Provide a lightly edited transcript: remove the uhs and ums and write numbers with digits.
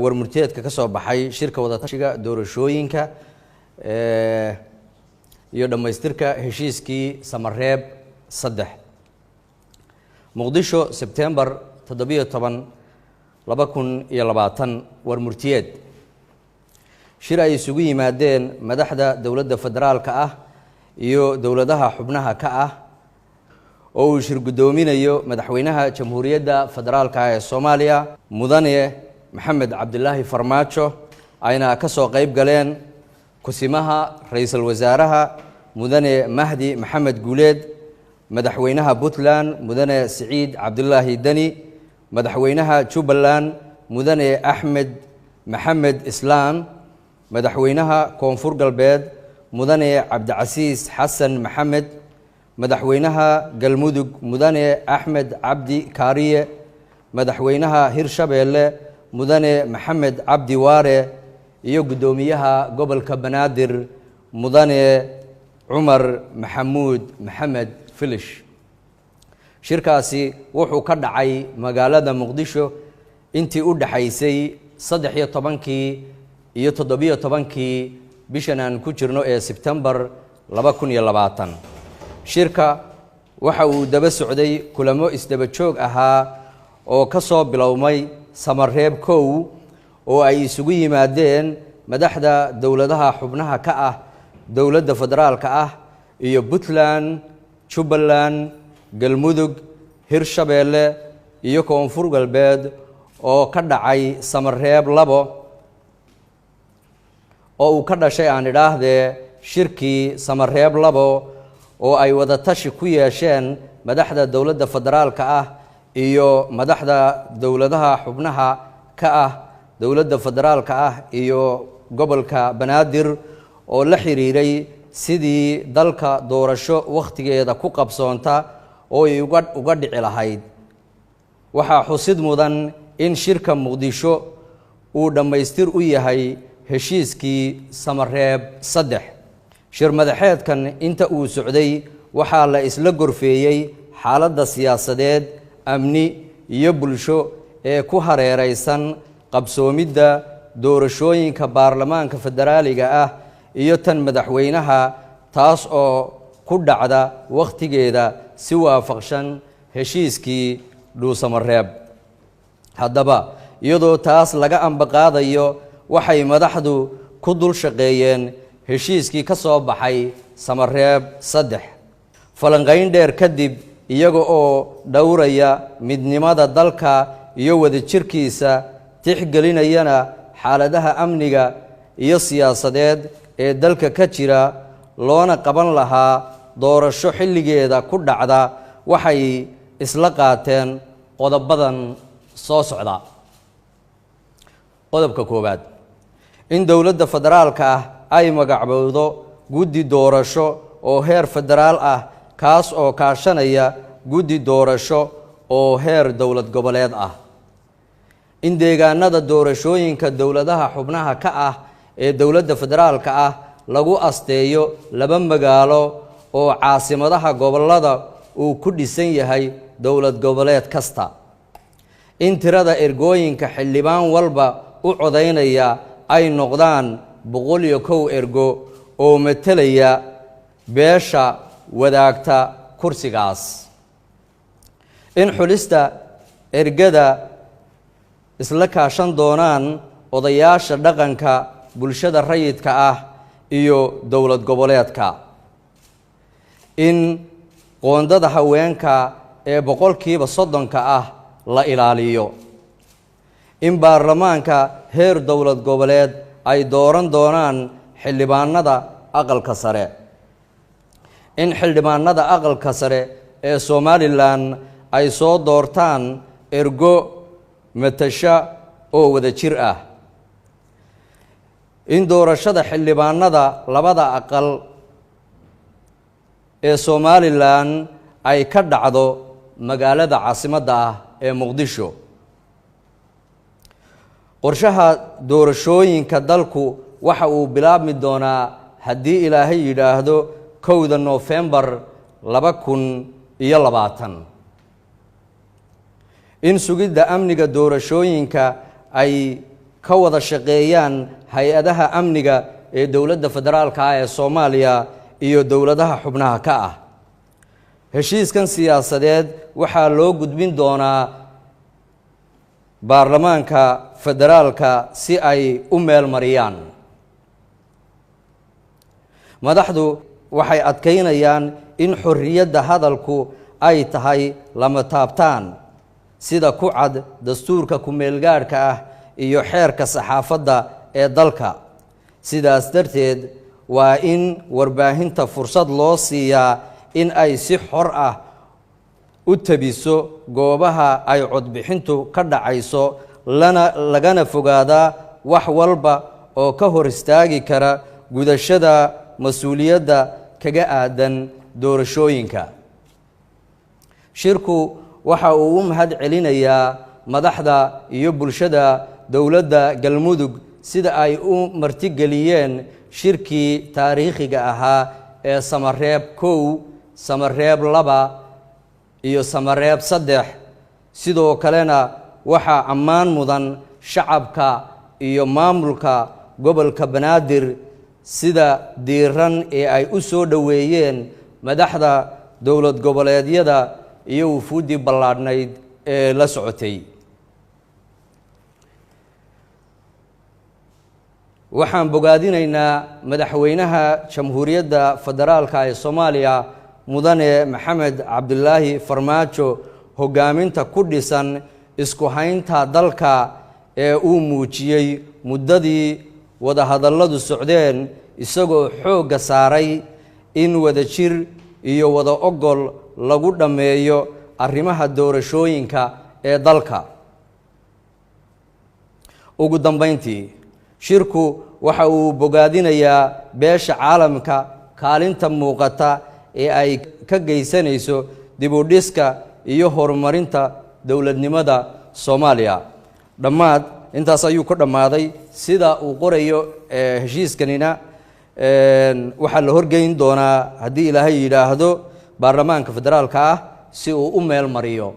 Warmurtiyeedka ka soo baxay shirka wadatashiga doorashooyinka iyo dhammaystirka heshiiskii Samareeb 3. Muqdisho, Sebtembar 17, 2020. Warmurtiyeed shir ay isugu yimaadeen madaxda dowladda federaalka ah iyo dowladaha xubnaha ka ah oo uu shir guddoominayo madaxweynaha Jamhuuriyadda Federaalka ah ee Soomaaliya, Mudane Maxamed Cabdilaahi Farmaajo, ayna ka soo qayb galeen kusimaha ra-iisul wasaaraha, Mudane Mahdi Maxamed Guuleed, madaxweynaha Puntland, Mudane Siciid Cabdilaahi Deni, madaxweynaha Jubbaland, Mudane Axmed Maxamed Islaam, madaxweynaha Koonfur Galbeed, Mudane Cabdicasiis Xasan Maxamed, madaxweynaha Galmudug, Mudane Axmed Cabdi Kaariye, madaxweynaha Hirshabeelle, Mudane Maxamed Cabdi Waare, iyo guddoomiyaha gobolka Banaadir, Mudane Cumar Maxamuud Maxamed Filish. Shirkaasi wuxuu ka dhacay magaalada Muqdisho intii u dhexaysay 13-kii iyo 17-kii bishan aan ku jirno ee Sebtembar 2020. Shirka waxa uu daba socday kulamo isdaba joog ahaa oo ka soo bilowmay Samareeb 1 oo ay isugu yimaadeen madaxda dowladaha xubnaha ka ah dowladda federaalka ah iyo Puntland, Jubbaland, Galmudug, Hirshabeelle iyo Koonfur Galbeed oo ka dhacay Samareeb 2, oo uu ka dhashay, aan idhaahdee, shirkii Samareeb 2 oo ay wadatashi ku yeesheen madaxda dowladda federaalka ah iyo madaxda dowladaha xubnaha ka ah dowladda federaalka ah iyo gobolka Banaadir, oo la xiriiray sidii dalka doorasho wakhtigeeda ku qabsoonta oo ay uga dhici lahayd. Waxaa xusid mudan in shirka Muqdisho uu dhammaystir u yahay heshiiskii Samareeb 3. Shir madaxeedkan inta uu socday waxaa la isla gorfeeyey xaaladda siyaasadeed, amni iyo bulsho ee ku hareeraysan qabsoomidda doorashooyinka baarlamaanka federaaliga ah iyo tan madaxweynaha, taas oo ku dhacda wakhtigeeda si waafaqshan heshiiskii Dhuusamareeb. Haddaba, iyadoo taas laga ambaqaadayo, waxay madaxdu ku dul shaqeeyeen heshiiskii ka soo baxay Samareeb 3. Falanqayn dheer kadib, iyaga oo dhowraya midnimada dalka iyo wadajirkiisa, tixgelinayana xaaladaha amniga iyo siyaasadeed ee dalka ka jira, loona qaban lahaa doorasho xilligeeda ku dhacda, waxay isla qaateen qodobadan soo socda. Qodobka koowaad: in dowladda federaalka ah ay magacbowdo guddi doorasho oo heer federaal ah, kaas oo kaashanaya guddi doorasho oo heer dowlad goboleed ah. In deegaanada doorashooyinka dowladaha xubnaha ka ah ee dowladda federaalka ah lagu asteeyo laba magaalo oo caasimadaha gobollada uu ku dhisan yahay dowlad goboleed kasta. In tirada ergooyinka xildhibaan walba u codaynaya ay noqdaan 101 ergo oo matelaya beesha wadaagta kursigaas. In xulista ergada isla kaashan doonaan odayaasha dhaqanka, bulshada rayidka ah iyo dowlad goboleedka. In qoondada haweenka ee 30% ah la ilaaliyo. In baarlamaanka heer dowlad goboleed ay dooran doonaan xildhibaanada aqalka sare. In xildhibaanada aqalka sare ee Somalilan ay soo doortaan ergo matasha oo wada jir ah. In doorashada xildhibaanada labada aqal ee Somalilan ay ka dhacdo magaalada caasimadda ah ee Muqdisho. Qorshaha doorashooyinka dalku waxa uu bilaabmi doonaa, haddii Ilaahay yidhaahdo, 1da Noofembar 2020. In sugidda amniga doorashooyinka ay ka wada shaqeeyaan hay-adaha amniga ee dowladda federaalka ah ee Soomaaliya iyo dowladaha xubnaha ka ah. Heshiiskan siyaasadeed waxaa loo gudbin doonaa baarlamaanka federaalka si ay u meel mariyaan. Madaxdu waxay adkaynayaan in xorriyadda hadalku ay tahay lama taabtaan, sida ku cad dastuurka ku-meelgaadhka ah iyo xeerka saxaafadda ee dalka. Sidaas darteed waa in warbaahinta fursad loo siiyaa in ay si xor ah u tabiso goobaha ay codbixintu ka dhacayso, lana lagana fogaadaa wax walba oo ka hor istaagi kara gudashada mas-uuliyadda kaga aadan doorashooyinka. Shirku waxa uu u mahad celinayaa madaxda iyo bulshada dowladda Galmudug sida ay u martigeliyeen shirkii taariikhiga ahaa ee Samareeb 1, Samareeb 2 iyo Samareeb 3. Sidoo kalena waxaa ammaan mudan shacabka iyo maamulka gobolka Banaadir sida diiran ee ay u soo dhoweeyeen madaxda dowlad goboleedyada iyo wufuuddii ballaadhnayd ee la socotay. Waxaan bogaadinaynaa madaxweynaha Jamhuuriyadda Federaalka ee Soomaaliya, Mudane Maxamed Cabdilaahi Farmaajo, hoggaaminta ku dhisan isku haynta dalka ee uu muujiyey muddadii wadahadalladu socdeen, isagoo xoogga saaray in wadajir iyo wada ogol lagu dhammeeyo arrimaha doorashooyinka ee dalka. Ugu dambeyntii, shirku waxa uu bogaadinayaa beesha caalamka kaalinta muuqata ee ay ka geysanayso dib u dhiska iyo horumarinta dowladnimada Soomaaliya. Dhammaad intaas ayuu ku dhammaaday sida uu qorayo heshiiskanina. Waxaa la horgeyn doonaa, haddii Ilaahay yidhaahdo, baarlamaanka federaalka ah si uu u meel mariyo.